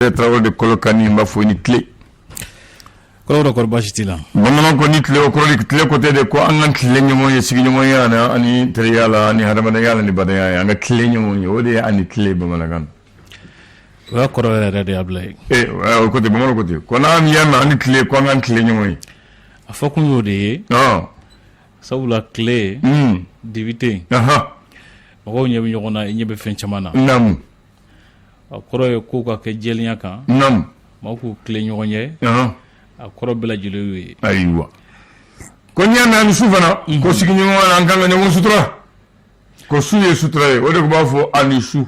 Abdoulaye Tarawele de Kolokani, n b'a fɔ i ni tile. Kɔrɔ kɔrɔ, baasi t'i la? Bamananw ko ni tile, o kɔrɔ tile ko tɛ de, ko an ka tilen ɲɔgɔn ye sigiɲɔgɔnya la ani teriya la ani hadamadenya la ni badenya ye. An ka tilen ɲɔgɔn ye, o de ye ani tile bamanankan. O y'a kɔrɔ yɛrɛ yɛrɛ de ye, Abdoulaye. Ee, o ko ten, bamananw ko ten ko n'an y'a mɛn ani tile, ko an ka tilen ɲɔgɔn ye. A fɔ kun y'o de ye, sabula tile, dibi tɛ yen, mɔgɔw ɲɛ bɛ ɲɔgɔn na, i ɲɛ bɛ fɛn caman na. A kɔrɔ ye ko ka kɛ jɛlenya kan, maaw k'u tilen ɲɔgɔn ye, a kɔrɔ bɛɛ lajɛlen y'o ye. Ayiwa, ko n'i y'a mɛn ani su fana, ko sigiɲɔgɔn na, an kan ka ɲɔgɔn sutura, ko su ye sutura ye. O de b'a fɔ ani su,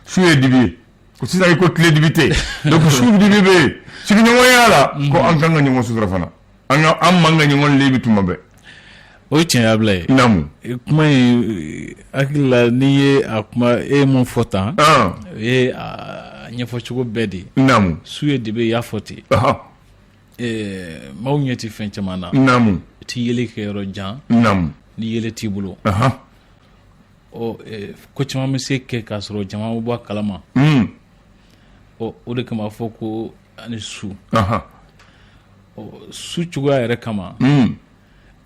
su ye dibi ye. Ko sisan i ko tile dibi tɛ yen, donc su dibi bɛ yen sigiɲɔgɔnya la, ko an kan ka ɲɔgɔn sutura fana, an ka an man ka ɲɔgɔn lebi tuma bɛɛ. O ye tiɲɛ ye, Abdoulaye. Kuma in, hakili la, n'i ye a kuma, e ye mun fɔ tan, o ye a ɲɛfɔcogo bɛɛ de ye. Su ye dibi, i y'a fɔ ten, maaw ɲɛ tɛ fɛn caman na, i tɛ yeli kɛ yɔrɔ jan ni yeelen t'i bolo. Ɔ, ko caman bɛ se kɛ k'a sɔrɔ jama bɛ bɔ a kalama. Ɔ, o de kama a fɔ ko ani su. Ɔ, su cogoya yɛrɛ kama,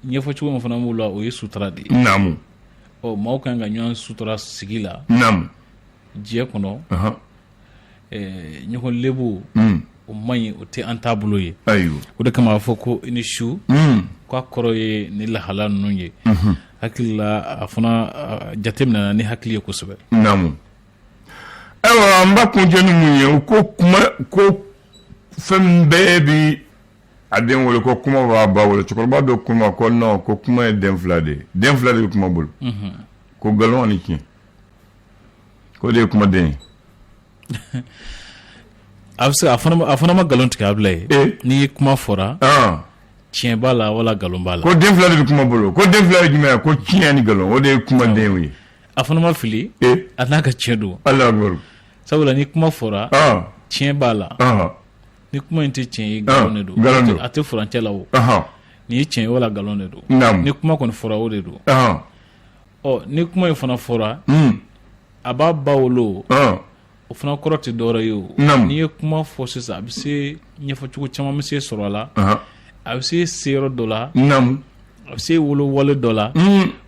ɲɛfɔcogo min fana b'o la, o ye sutura de ye. Ɔ, maaw kan ka ɲɔgɔn sutura sigi la, diɲɛ kɔnɔ. Ɲɔgɔn lebu, o man ɲi, o tɛ an taabolo ye. O de kama a fɔ ko i ni su, k'a kɔrɔ ye ni lahala ninnu ye. Hakili la, a fana jateminɛna ni hakili ye kosɛbɛ. Naamu. Ayiwa, an b'a kuncɛ ni mun ye? O ko kuma, ko fɛn bɛɛ bi a den wolo, ko kuma b'a ba wolo. Cɛkɔrɔba dɔ kuma ko non, ko kuma ye den fila de ye, den fila de bɛ kuma bolo, ko nkalon ani tiɲɛ, ko de ye kuma den ye. A bɛ se, a fana ma nkalon tigɛ, Abdoulaye. N'i ye kuma fɔra, tiɲɛ b'a la wala nkalon b'a la. Ko den fila de bɛ kuma bolo. Ko den fila ye jumɛn ye? Ko tiɲɛ ni nkalon, o de ye kuma den ye. A fana ma fili, a n'a ka tiɲɛ don. Alahu. Sabula ni kuma fɔra, tiɲɛ b'a la. Ni kuma in tɛ tiɲɛ ye, nkalon de don. A tɛ furancɛ la o. Nin ye tiɲɛ ye wala nkalon de don, ni kuma kɔni fɔra, o de don. Ɔ, ni kuma in fana fɔra, a b'a ba wolo, o fana kɔrɔ tɛ dɔwɛrɛ ye o. N'i ye kuma fɔ sisan, a bɛ se ɲɛfɔcogo caman bɛ se sɔrɔ a la, a bɛ se se yɔrɔ dɔ la, a bɛ se wolo wale dɔ la,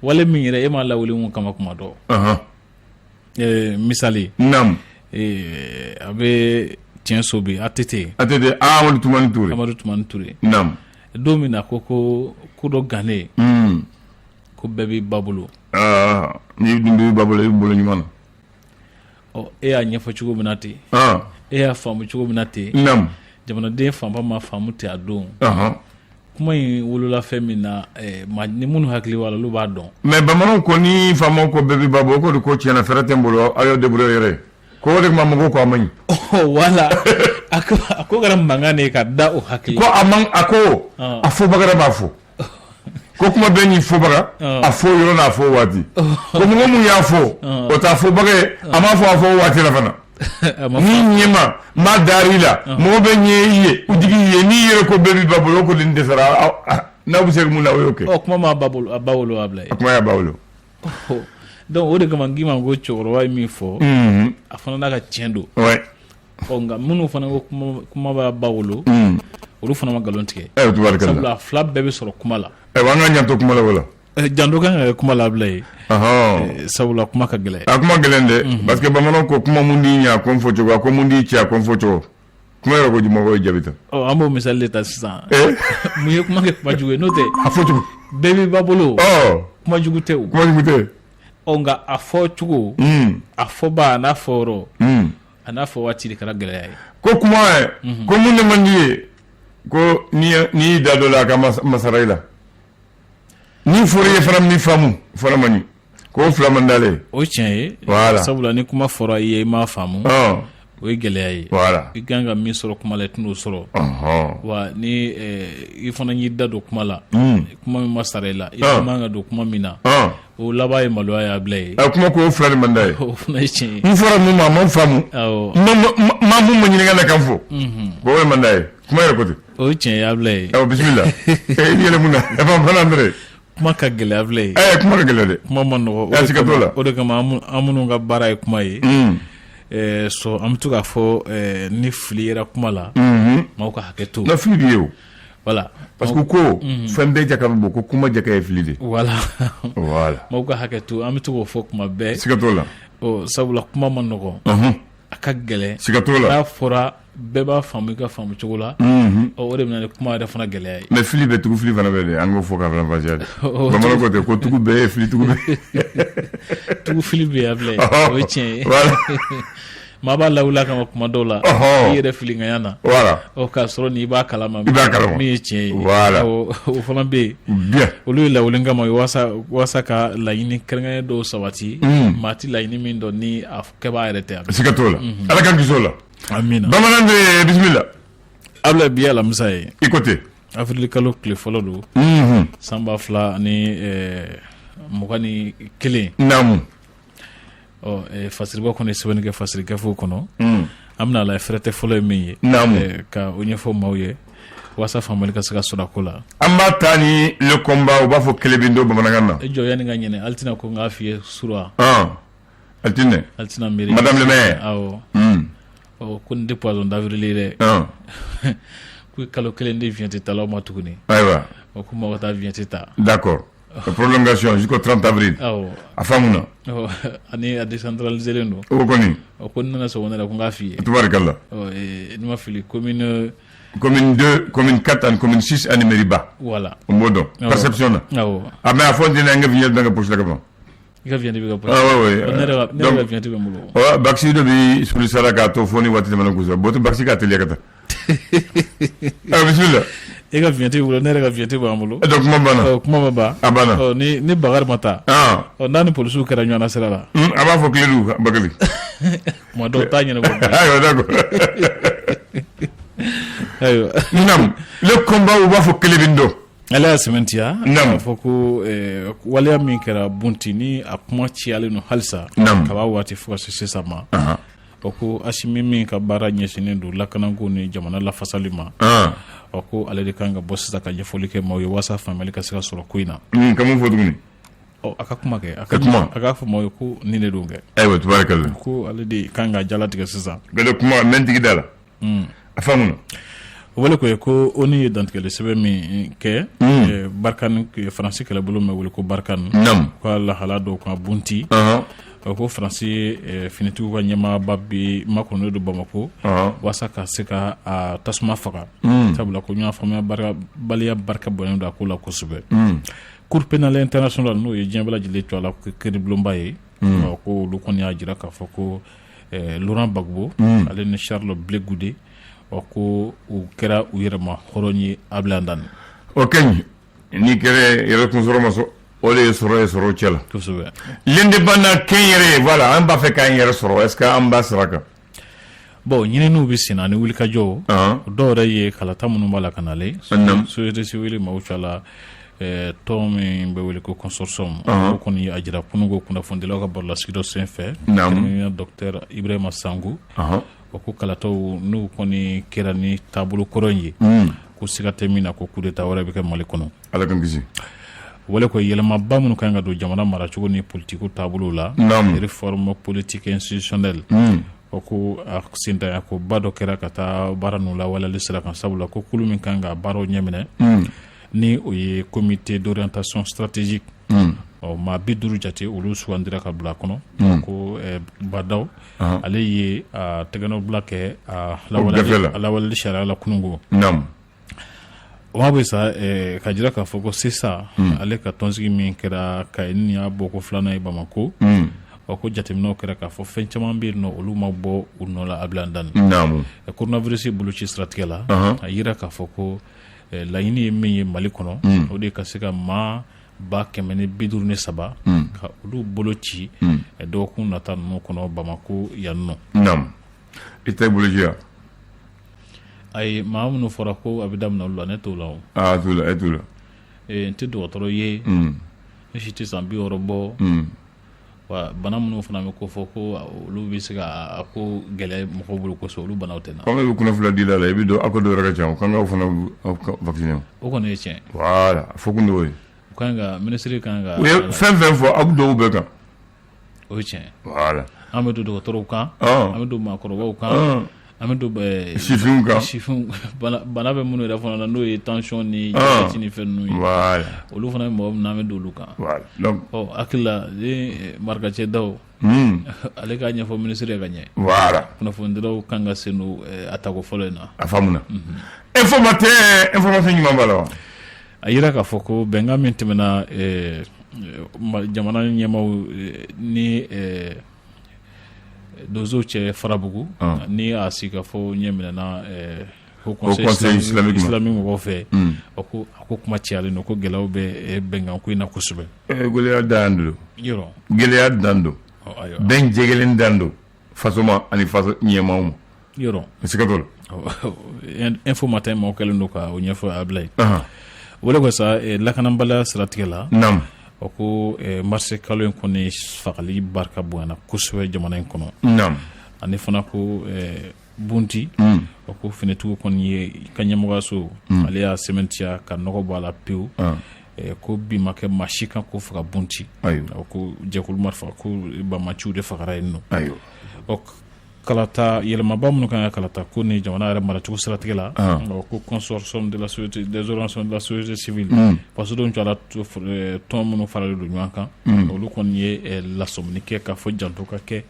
wale min yɛrɛ e m'a lawuli mun kama kuma dɔ. Misali, a bɛ tiɲɛso bi, ATT. ATT, Amadu Tumani Ture. Amadu Tumani Ture. Don min na ko ko dɔ gannen, ko bɛɛ b'i ba bolo. N'i dun b'i ba bolo, i b'i bolo ɲuman na. Ɔ, e y'a ɲɛfɔ cogo min na ten, e y'a faamu cogo min na ten, jamanaden fanba ma faamu ten a don. Kuma in wolola fɛn min na, ni minnu hakili b'a la, olu b'a dɔn. Mais bamananw ko ni faamaw ko bɛɛ b'i ba bolo, ko de ko tiɲɛna, fɛɛrɛ tɛ n bolo, aw y'aw débrouiller yɛrɛ ye. Ko o de tuma mɔgɔw ko a man ɲi. Wala a ko kɛra mankan de ye ka da o hakili. Ko a man, a ko a fɔbaga b'a fɔ ko kuma bɛɛ n'i fɔbaga, a fɔ yɔrɔ n'a fɔ waati. Ko mɔgɔ mun y'a fɔ, o t'a fɔbaga ye, a m'a fɔ a fɔ waati la fana. Ni ɲɛma maa dar'i la, mɔgɔ bɛ ɲɛ i ye, u jigi ye, n'i yɛrɛ ko bɛɛ b'i ba bolo, o ko nin dɛsɛra, n'aw bɛ se mun na, o y'o kɛ. Ɔ, kuma m'a ba bolo, a ba wolo, Ablaye. A kuma y'a ba wolo. Donc o de kama n k'i ma ko cɛkɔrɔba ye min fɔ, a fana n'a ka tiɲɛ don. Ɔ, nka minnu fana ko kuma b'a ba wolo, olu fana ma nkalon tigɛ, sabula a fila bɛɛ bɛ sɔrɔ kuma la. Ayiwa, an ka janto kuma la o la. Janto kan ka kɛ kuma la, Ablaye, sabula kuma ka gɛlɛn. A kuma gɛlɛn dɛ, parce que bamananw ko kuma mun d'i ɲɛ, a ko n fɔ cogo, a ko mun d'i cɛ, a ko n fɔ cogo. Kuma yɛrɛ ko mɔgɔw ye jaabi ta. Ɔ, an b'o misali de ta sisan. Mun ye kuma kɛ kuma jugu ye? N'o tɛ, a fɔ cogo, bɛɛ b'i ba bolo, kuma jugu tɛ o. Kuma jugu tɛ. Ɔ, nka a fɔ cogo, a fɔba, a n'a fɔ yɔrɔ, a n'a fɔ waati de kɛra gɛlɛya ye. Ko kuma ye ko mun de man di ye, ko n'i y'i da dɔ la, a ka masara i la, ni fɔra i ye fana min faamu fana man ɲi, k'o fila man d'ale ye. O tiɲɛ ye. Voilà. Sabula ni kuma fɔra i ye, i m'a faamu, o ye gɛlɛya ye. Voilà. I kan ka min sɔrɔ kuma la, i tɛn'o sɔrɔ. Wa ni i fana y'i da don kuma la, kuma min ma sara i la, i man ka don kuma min na, o laban ye maloya ye, Ablaye. A kuma ko o fila de man d'a ye. O fana ye tiɲɛ ye. N fɔra mun ma, a ma faamu, ma mun ma ɲininka ne kan fɔ, o de man d'a ye. Kuma yɛrɛ ko ten. O ye tiɲɛ ye, Ablaye. Awɔ, bisimila. I yɛlɛ mun na? A fana Andre. Kuma ka gɛlɛn, Ablaye. Kuma ka gɛlɛn dɛ. Kuma man nɔgɔ. Siga t'o la. O de kama an minnu ka baara ye kuma ye. Sɔ an bɛ to k'a fɔ ni fili yera kuma la maaw ka hakɛ to na fili bɛ yen o voilà parce que ko fɛn bɛɛ jaka bɛ bɔ ko kuma jaka ye fili de voilà voilà maaw ka hakɛ to an bɛ to k'o fɔ kuma bɛɛ siga t'o la sabula kuma man nɔgɔn a ka gɛlɛn siga t'o la n'a fɔra bɛɛ b'a faamu i ka faamu cogo la o de bɛ na ni kuma yɛrɛ fana gɛlɛya ye mais fili bɛ tugu fili fana bɛ de an k'o fɔ ka faranfasiya de bamananw ko ten ko tugu bɛɛ ye fili tugu bɛɛ tugu fili bɛ yen Abulaye o ye tiɲɛ ye maa b'a lawuli kama kuma dɔw la i yɛrɛ fili ŋaya na voilà ɔ k'a sɔrɔ n'i b'a kalama i b'a kalama min ye tiɲɛ ye voilà o fana bɛ yen bien olu ye lawuli kama walasa ka laɲini kɛrɛnkɛrɛnnen dɔw sabati maa tɛ laɲini min dɔn ni a kɛbaa yɛrɛ tɛ siga t'o la ala k'an kisi o la amina bamanan bɛ bisimila Abulaye bi ye alamisa ye i ko ten avril kalo tile fɔlɔ don san 2021 naamu ɔ fasiriba kɔni sɛbɛnni kɛ fasiri gafew kɔnɔ an bɛna lajɛ fɛrɛtɛ fɔlɔ ye min ye ka o ɲɛfɔ maaw ye walasa faamuyali ka se ka sɔrɔ a ko la an b'a ta ni le combat u b'a fɔ kelebindo bamanankan na e jɔ yanni ka ɲinɛ Altina ko n k'a f'i ye sura Altine Altina miiri madame le maire awɔ ɔ ko nin tɛ poisson d'avril ye dɛ ko kalo kelen di vignette talaw ma tuguni ayiwa o ko mɔgɔ taa vignette ta d'accord prolongation jusqu'au 30 avril awɔ a faamuna ani a décentralisé len don o kɔni o ko n nana sɔgɔmada la ko n k'a f'i ye tubarikalla ɔ n'i ma fili commune commune 2 commune 4 ani commune 6 ani mairie ba voilà n b'o dɔn perception na awɔ a mais a fɔ n tɛna n ka vignette bɛ n ka poche la ka ban i ka vignette bɛ ka ah ouais ouais ne yɛrɛ ka vignette bɛ n bolo ɔ bakisi dɔ bɛ suli sara k'a to fo ni waati tɛmɛna kosɛbɛ bon bakisi k'a teliya ka taa ɛ bisimila e ka vignette b'i bolo ne yɛrɛ ka vignette b'an bolo donc kuma banna kuma ma ban a banna ni Bakari ma taa ɔ n'a ni polisiw kɛra ɲɔgɔn na sira la a b'a fɔ Kiledu Bakari kuma dɔw t'a ɲɛnabɔ ayiwa d'accord ayiwa nam le combat u b'a fɔ kelebindo Ale y'a sɛmɛntiya k'a fɔ ko waleya min kɛra Bunti ni a kuma ciyalen don halisa kaba waati fo ka se sisan ma o ko Asimi min ka baara ɲɛsinnen don lakanako ni jamana lafasali ma o ko ale de kan ka bɔ sisan ka ɲɛfɔli kɛ maaw ye walasa faamuyali ka se ka sɔrɔ ko in na ka mun fɔ tuguni a ka kuma kɛ a ka kuma a k'a fɔ maaw ye ko nin de don kɛ ayiwa tubarikala ko ale de kan ka jalatigɛ sisan kuma mɛ tigi da la a faamuna o wale ko ye ko ONU ye dantigɛli sɛbɛn min kɛ Barkhane Faransi kɛlɛbolo min bɛ wele ko Barkhane ka lahala dɔw kan Bunti o ko Faransi finitigiw ka ɲɛmaaba bi makɔnɔnen don Bamakɔ walasa ka se ka tasuma faga sabula ko ɲɔgɔn faamuya baliya barika bonyalen don a ko la kosɛbɛ Cour pénale internationale n'o ye diɲɛ bɛɛ lajɛlen tɔgɔ la kiiribulonba ye ko olu kɔni y'a jira k'a fɔ ko Laurent Gbagbo ale ni Charles Blé Goudé ɔ ko u kɛra u yɛrɛ ma hɔrɔn ye Ablaye Dan o ka ɲi n'i kɛra yɛrɛkun sɔrɔ ma sɔn o de ye sɔrɔ ye sɔrɔ cɛ la kosɛbɛ l'indépendant kɛnyɛrɛ ye voilà an b'a fɛ k'an yɛrɛ sɔrɔ est ce que an b'a sira kan bon ɲininiw bɛ sen na ani wulikajɔw dɔw yɛrɛ ye kalata minnu b'a la ka nalen société civile maaw cɛla tɔn min bɛ wele ko consortium o kɔni a jira kununko kunnafonidilaw ka barolasigi dɔ senfɛ kɛrɛnkɛrɛnnenya docteur Ibrahima Sango o ko kalataw n'u kɔni kɛra ni taabolo kɔrɔ in ye ko siga tɛ min na ko coup d'état wɛrɛ bɛ kɛ Mali kɔnɔ Ala k'an kisi wale ko yɛlɛmaba minnu kan ka don jamana maracogo ni politiko taabolo la réforme politique institutionnelle o ko a sentanya ko ba dɔ kɛra ka taa baara ninnu lawaleyali sira kan sabula ko kulu min kan ka baaraw ɲɛminɛ ni o ye comité d'orientation stratégique ɔ maa 50 jate olu sugandira ka bila a kɔnɔ ko Bah N'Daw ale ye tɛgɛnɔbila kɛ a lawaleyali sariya la kununko o ma bɛ sa ka jira k'a fɔ ko sisan ale ka tɔnsigi min kɛra ka ni y'a bɔ ko filanan ye Bamakɔ ɔ ko jateminɛw kɛra k'a fɔ fɛn caman bɛ yen nɔ olu ma bɔ u nɔ la Ablaye Dan coronavirus boloci siratigɛ la a jira k'a fɔ ko laɲini ye min ye Mali kɔnɔ o de ka se ka maa 153 ka olu bolo ci dɔgɔkun nata ninnu kɔnɔ Bamakɔ yan nɔ i tɛ boloci wa ayi maa minnu fɔra ko a bɛ daminɛ olu la ne t'o la o t'o la e t'o la n tɛ dɔgɔtɔrɔ ye ne si tɛ san 60 bɔ wa bana minnu fana bɛ ko fɔ ko olu bɛ se ka ko gɛlɛya mɔgɔw bolo kosɛbɛ olu banaw tɛ n na komi e bɛ kunnafila di la i bɛ don aw ka dɔw yɛrɛ ka ca o kan k'aw fana vacciner o kɔni ye tiɲɛ voilà fo kun d'o ye u kan ka minisiri kan ka u ye fɛn fɛn fɔ aw bɛ dɔw bɛɛ kan o ye tiɲɛ voilà An bɛ don dɔgɔtɔrɔw kan, an bɛ don maakɔrɔbaw kan, an bɛ don sifinw kan, sifinw bana bɛ minnu yɛrɛ fana na, n'o ye tension ni diabète ni fɛn ninnu ye, voilà, olu fana bɛ mɔgɔ min na, an bɛ don olu kan. Voilà, donc Ɔ, hakili la marikacɛ daw, ale k'a ɲɛfɔ minisiri ye ka ɲɛ. Voilà. Kunnafonidilaw kan ka sen don a tako fɔlɔ in na. A faamuna. Info Matin, information ɲuman b'a la wa? A yira k'a fɔ ko bɛnkan min tɛmɛna jamana ɲɛmaaw ni donsow cɛ Farabugu, ni a sigikafɔ ɲɛ minɛna Haut Conseil islamique mɔgɔw fɛ, a ko a ko kuma cayalen don, ko gɛlɛyaw bɛ bɛnkan ko in na kosɛbɛ. Gɛlɛya dan don. Yɔrɔ. Gɛlɛya dan don. Bɛn jɛgɛlen dan don faso ma ani faso ɲɛmaaw ma. Yɔrɔ. Siga t'o la. Info Matin maaw kɛlen don ka o ɲɛfɔ a bila yen. O de ko sa, lakanabaliya siratigɛ la. Naamu. O ko mars kalo in kɔni, fagali barika bonyana kosɛbɛ jamana in kɔnɔ. Naamu. Ani fana ko Bunti, o ko finitigiw kɔni ye ka ɲɛmɔgɔyaso, ale y'a sɛmɛntiya ka nɔgɔ bɔ a la pewu, ko bin ma kɛ maa si kan ko faga Bunti. Ayiwa. O ko jɛkulu marifa ko banbaanciw de fagara yen nɔ. Ayiwa. Ɔ, kalata yɛlɛmaba minnu kan ka kalata ko ni jamana yɛrɛ maracogo siratigɛ la, ko consortium de la société des organisations de la société civile, fasodenw cɛla tɔn minnu faralen don ɲɔgɔn kan, olu kɔni ye lasɔmini kɛ k'a fɔ janto ka kɛ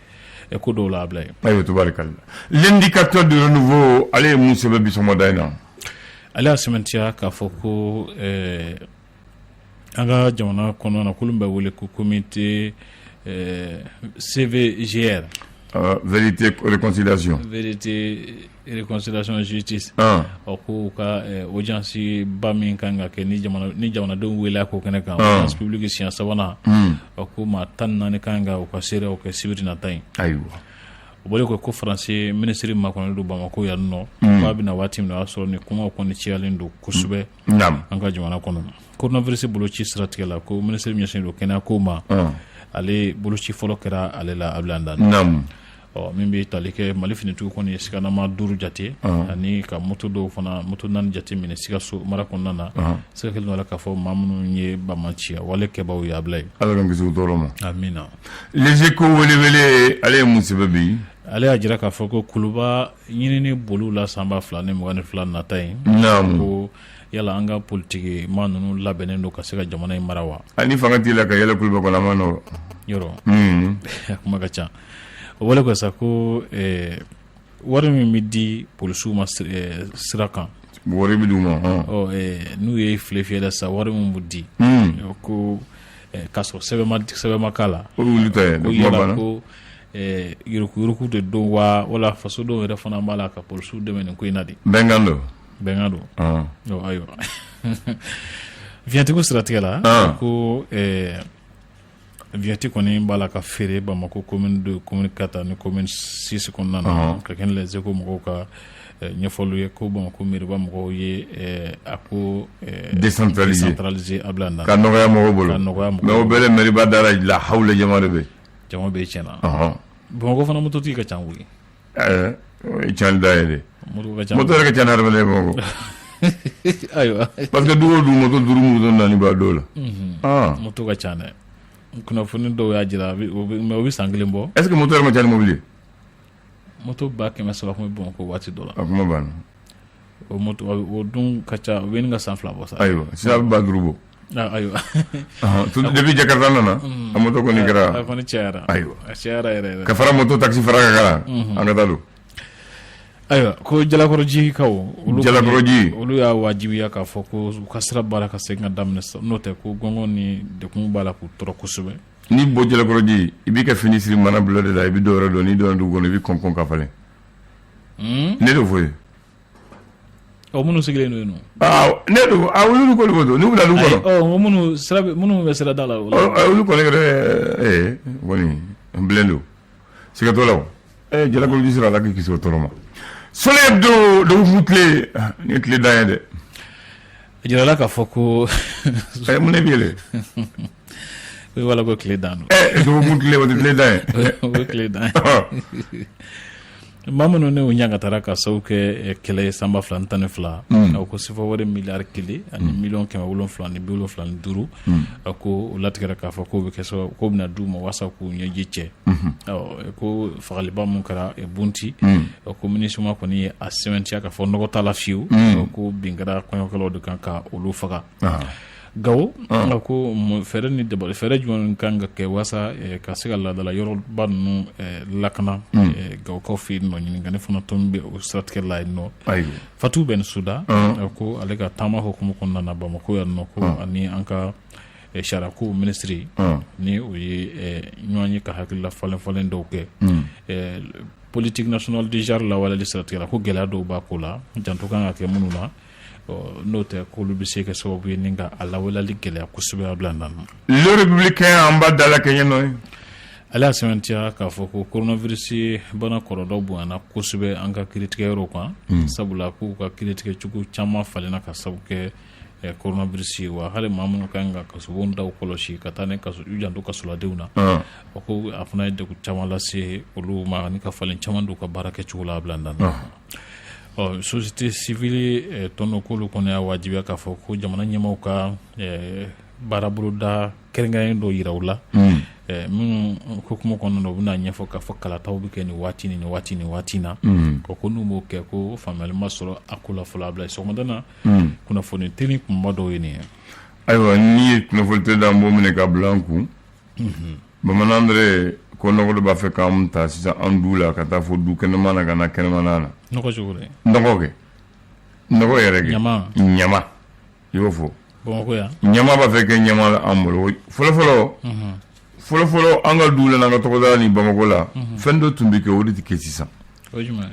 ko dɔw la, a bila yen. Ayiwa, tubarikalla. L'indicateur du renouveau, ale ye mun sɛbɛn bi sɔgɔmada in na? Ale y'a sɛmɛntiya k'a fɔ ko an ka jamana kɔnɔna na, k'olu bɛ wele ko comité CVJR. Vérité, réconciliation. Vérité, réconciliation, justice. Ɔ, ko u ka audience ba min kan ka kɛ ni jamana ni jamanadenw wele k'o kɛnɛ kan, audience publique siɲɛ sabanan, ɔ, ko maa 14 kan ka u ka seereyaw kɛ sibiri nata in. Ayiwa. O bɔlen kɔ, ko Faransi minisiri makɔnɔlen don Bamakɔ yan nɔ, k'a bɛna waati min na, o y'a sɔrɔ ni kumaw kɔni cayalen don kosɛbɛ an ka jamana kɔnɔ. Coronavirus boloci siratigɛ la, ko minisiri ɲɛsinnen don kɛnɛya ko ma, ale boloci fɔlɔ kɛra ale la Abilaye Andani. Ɔ, min bɛ tali kɛ Mali finitigiw kɔni ye siganama duuru jate ani ka moto dɔw fana, moto naani jate minɛ Sikaso mara kɔnɔna na. Siga kɛlen don a la k'a fɔ maa minnu ye banbaanciya wale kɛbaaw ye, Abilaye. Ala k'an kisi o tɔɔrɔ ma. Amina. Les Échos welewele, ale ye mun sɛbɛn bi? Ale y'a jira k'a fɔ ko kuluba ɲinini boliw la san 2022 nata in, ko yala an ka politiki maa ninnu labɛnnen don ka se ka jamana in mara wa? Ani fanga t'i la ka yɛlɛ kuluba kɔnɔ, a ma nɔgɔ. Yɔrɔ, a kuma ka ca. O bɔlen kɔ sa, ko wari min bɛ di polisiw ma sira kan, wari bɛ d'u ma. Ɔ, n'u ye file fiyɛ sa, wari min bɛ di, ko k'a sɔrɔ sɛbɛn ma k'a la. O y'olu ta ye. Ko yala ko yuruguyurugu de don wa, wala fasodenw yɛrɛ fana b'a la ka polisiw dɛmɛ nin ko in na de? Bɛnkan don. Bɛnkan don. Ayiwa, vignette siratigɛ la, ko vignette kɔni b'a la ka feere Bamakɔ commune 2, commune 4 ani commune 6 kɔnɔna na, ka kɛ ni Les Échos mɔgɔw ka ɲɛfɔliw ye, ko Bamakɔ mairiba mɔgɔw ye a ko décentraliser Abilaye Andani. Ka nɔgɔya mɔgɔw bolo. Ka nɔgɔya mɔgɔw Mais o bɛɛ mairiba da la hawula, jama de bɛ. Jama bɛ tiɲɛ na. Bamakɔ fana, mototigi ka ca koyi. O ye cɛnli da ye dɛ. Moto ka ca. Moto yɛrɛ ka ca ni hadamaden ye Bamakɔ. Ayiwa. Parce que du o du, moto duuru, moto naani b'a dɔw la. Moto ka ca dɛ. Kunnafoni dɔw y'a jira, mais o bɛ san kelen bɔ. Est ce que moto yɛrɛ ma ca ni mobili ye? Moto 300 000 tun bɛ Bamakɔ waati dɔ la. A kuma banna. O moto o dun ka ca, o bɛ ɲini ka san 2 bɔ sa. Ayiwa, sisan a bɛ 5000 bɔ. Ayiwa. Depuis Jakarta nana, a moto kɔni kɛra. A kɔni cayara. Ayiwa. A cayara yɛrɛ yɛrɛ. Ka fara moto taxi fara kan, an ka taa don. Ayiwa, ko Jalakɔrɔjikaw, olu Jalakɔrɔji. Olu y'a wajibiya k'a fɔ ko u ka sira baara ka segin ka daminɛ, n'o tɛ ko gɔngɔn ni degun b'a la k'u tɔɔrɔ kosɛbɛ. N'i bɔ Jalakɔrɔji, i b'i ka fini siri mana bulon de la, i bɛ dɔwɛrɛ don, n'i donna dugu kɔnɔ, i bɛ kɔn ka falen. Ne de fɔ ye. Ɔ, minnu sigilen don yen nɔ. Ne don, a olu ko don, n'u bɛna dugu kɔnɔ. Ɔ, minnu sira minnu bɛ sirada la. Olu kɔni yɛrɛ, kɔni n bilen don, siga t'o la o. Jalakɔrɔji sira, Ala k'i kisi o tɔɔrɔ ma. Soleil Hebdo, dɔgɔkun tile, nin ye tile dan ye dɛ. A jirala k'a fɔ ko. Mun de bɛ yɛlɛ? Ko wala ko tile dan don. Dɔgɔkun tile, o tɛ tile dan ye. O ye tile dan ye. Maa minnu n'u ɲangatara ka sababu kɛ kɛlɛ ye san 2012, a ko sefa wari miliyari 1 ani miliyɔn 775, a ko o latigɛra k'a fɔ k'o bɛ kɛ sababu k'o bɛna d'u ma walasa k'u ɲɛji cɛ. Ko fagaliba min kɛra Bunti, ko MINUSMA kɔni ye a sɛmɛntiya k'a fɔ nɔgɔ t'a la fiyewu, ko bin kɛra kɔɲɔkɛlaw de kan ka olu faga. Gawo, a ko fɛɛrɛ ni dabali fɛɛrɛ jumɛn kan ka kɛ walasa ka se ka laadala yɔrɔba ninnu lakana Gawokaw fɛ yen nɔ? Ɲininkali fana tun bɛ o siratigɛ la yen nɔ. Fatou Bensouda, a ko ale ka taama hukumu kɔnɔna na Bamakɔ yan nɔ, ko ani an ka sariyako minisiri ni o ye ɲɔgɔn ye ka hakilila falen falen dɔw kɛ politique nationale du genre lawaleyali siratigɛ la, ko gɛlɛya dɔw b'a ko la, janto kan ka kɛ minnu na, n'o tɛ k'olu bɛ se kɛ sababu ye ni ka a lawaleyali gɛlɛya kosɛbɛ. A bila na Le Républicain, an b'a dalakɛɲɛ nɔ ye. Ale y'a sɛmɛntiya k'a fɔ ko coronavirus bana kɔlɔlɔ bonyana kosɛbɛ an ka kiiritigɛ yɔrɔw kan, sabula k'u ka kiiritigɛcogo caman falenna ka sababu kɛ coronavirus ye. Wa hali maa minnu kan ka kasobon daw kɔlɔsi ka taa ni u janto kasoladenw na, o ko a fana ye degun caman lase olu ma ani ka falen caman don u ka baara kɛcogo la. A bila na ɔ société civile tɔn k'olu kɔni y'a wajibiya k'a fɔ ko jamana ɲɛmaaw ka baaraboloda kɛrɛnkɛrɛnnen dɔ yira u la, minnu hukumu kɔnɔna na u bɛna ɲɛfɔ k'a fɔ kalataw bɛ kɛ nin waati ni waati ni waati na. Ko n'u m'o kɛ, ko faamuyali ma sɔrɔ a ko la fɔlɔ. A bila sɔgɔmada na kunnafoni teli kunba dɔw ye nin ye. Ayiwa, n'i ye kunnafoni teli an b'o minɛ ka bila an kun. Bamanan yɛrɛ ko nɔgɔ dɔ b'a fɛ k'an ta sisan an du la ka taa fo du kɛnɛma na ka na kɛnɛmana na. Nɔgɔ cogo di? Nɔgɔ kɛ, nɔgɔ yɛrɛ kɛ. Ɲama. Ɲama, i y'o fɔ. Bamakɔ yan. Ɲama b'a fɛ kɛ ɲama la an bolo. Fɔlɔfɔlɔ fɔlɔfɔlɔ, an ka du la n'an ka tɔgɔda ni Bamakɔ la, fɛn dɔ tun bɛ kɛ, o de tɛ kɛ sisan. O ye jumɛn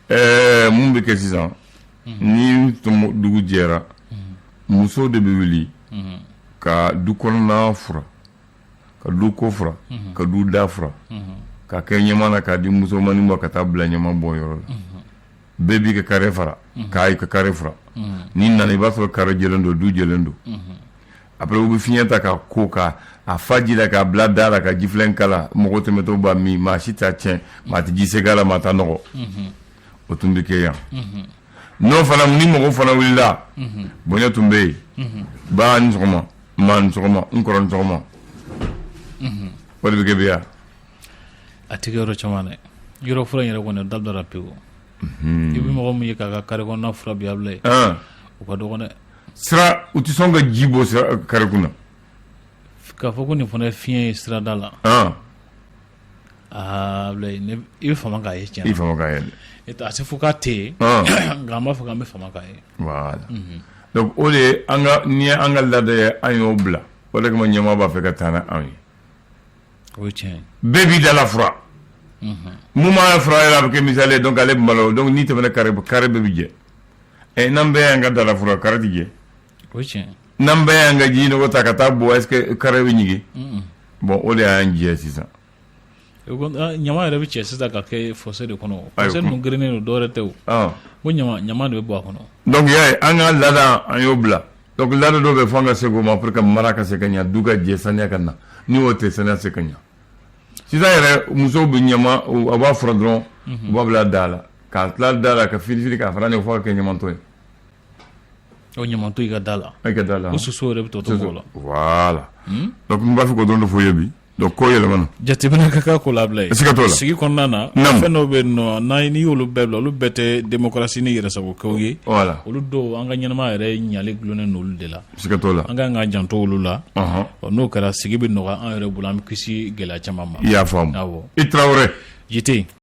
ye? Mun bɛ kɛ sisan? Ni dugu jɛra, muso de bɛ wuli ka du kɔnɔna furan, ka du ko furan, ka du da furan, ka kɛ ɲama na k'a di musomanin ma ka taa bila ɲama bɔ yɔrɔ la. Bɛɛ b'i ka kare fara k'a ka kare furan. N'i nana, i b'a sɔrɔ kare jɛlen don, du jɛlen don. Après, u bɛ fiɲɛ ta ka ko ka a fa ji la k'a bila da la ka jifilen kala. Mɔgɔ tɛmɛtɔ b'a min, maa si t'a tiɲɛ, maa tɛ ji segin a la, maa t'a nɔgɔ. O tun bɛ kɛ yan. N'o fana ni mɔgɔ fana wulila, bonya tun bɛ yen. Ba ni sɔgɔma, ma ni sɔgɔma, n kɔrɔ ni sɔgɔma, o de bɛ kɛ bi yan. A tɛ kɛ yɔrɔ caman dɛ. Yɔrɔ furan yɛrɛ kɔni dabilara pewu. I bɛ mɔgɔ min ye k'a ka kare kɔnɔna furan bi, a bila yen, o ka dɔgɔ dɛ. Sira, u tɛ sɔn ka ji bɔ sira kare kunna. K'a fɔ ko nin fana ye fiɲɛ ye sirada la. Aa, i bɛ fama k'a ye tiɲɛ. I fama k'a ye. A tɛ fɔ k'a tɛ yen, nka an b'a fɔ k'an bɛ fama k'a ye. Voilà, donc o de ye an ka, n'i ye an ka laada ye, an y'o bila. O de kama ɲɛmaa b'a fɛ ka taa n'anw ye. O ye tiɲɛ ye. Bɛɛ b'i dala furan. Mun m'a furan yɛrɛ, a bɛ kɛ misali ye. Donc ale bɛ malo. Donc n'i tɛmɛna kare, kare bɛɛ bɛ jɛ. Ɛ, n'an bɛɛ y'an ka dala furan, kare tɛ jɛ. O ye tiɲɛ ye. N'an bɛɛ y'an ka ji nɔgɔ ta ka taa bɔ, est ce que kare bɛ ɲigin? Bon, o de y'an jɛ sisan. Ɲama yɛrɛ bɛ cɛ sisan ka kɛ fossé de kɔnɔ. Fossé ninnu gerennen don, dɔwɛrɛ tɛ o. Ko ɲama ɲama de bɛ bɔ a kɔnɔ. Donc i y'a ye, an ka laada, an y'o bila. Donc laada dɔw bɛ fo an ka segin o ma pour que mara ka se ka ɲɛ, du ka jɛ, saniya ka na. Ni o tɛ, saniya se ka ɲɛ. Sisan yɛrɛ, musow bɛ ɲama, a b'a furan dɔrɔn, u b'a bila da la, k'a tila da la ka firifiri k'a fara ɲɔgɔn fo ka kɛ ɲamatɔ ye. O ɲamatɔ i ka da la. I ka da la. O soso yɛrɛ bɛ tɔ to bɔ o la. Voilà, donc n b'a fɛ k'o dɔrɔn de fɔ i ye bi. Donc ko yɛlɛmana. Jateminɛ ka k'a ko la bila ye. Siga t'o la. Sigi kɔnɔna na, fɛn dɔw bɛ yen nɔ, n'a n'i y'olu bɛɛ bila, olu bɛɛ tɛ démocratie ni yɛrɛsagokow ye. Voilà. Olu dɔw, an ka ɲɛnamaya yɛrɛ ɲali gulonnen don olu de la. Siga t'o la. An ka kan ka janto olu la. N'o kɛra, sigi bɛ nɔgɔya an yɛrɛ bolo, an bɛ kisi gɛlɛya caman ma. I y'a faamu. Awɔ. I Tarawele. Jite.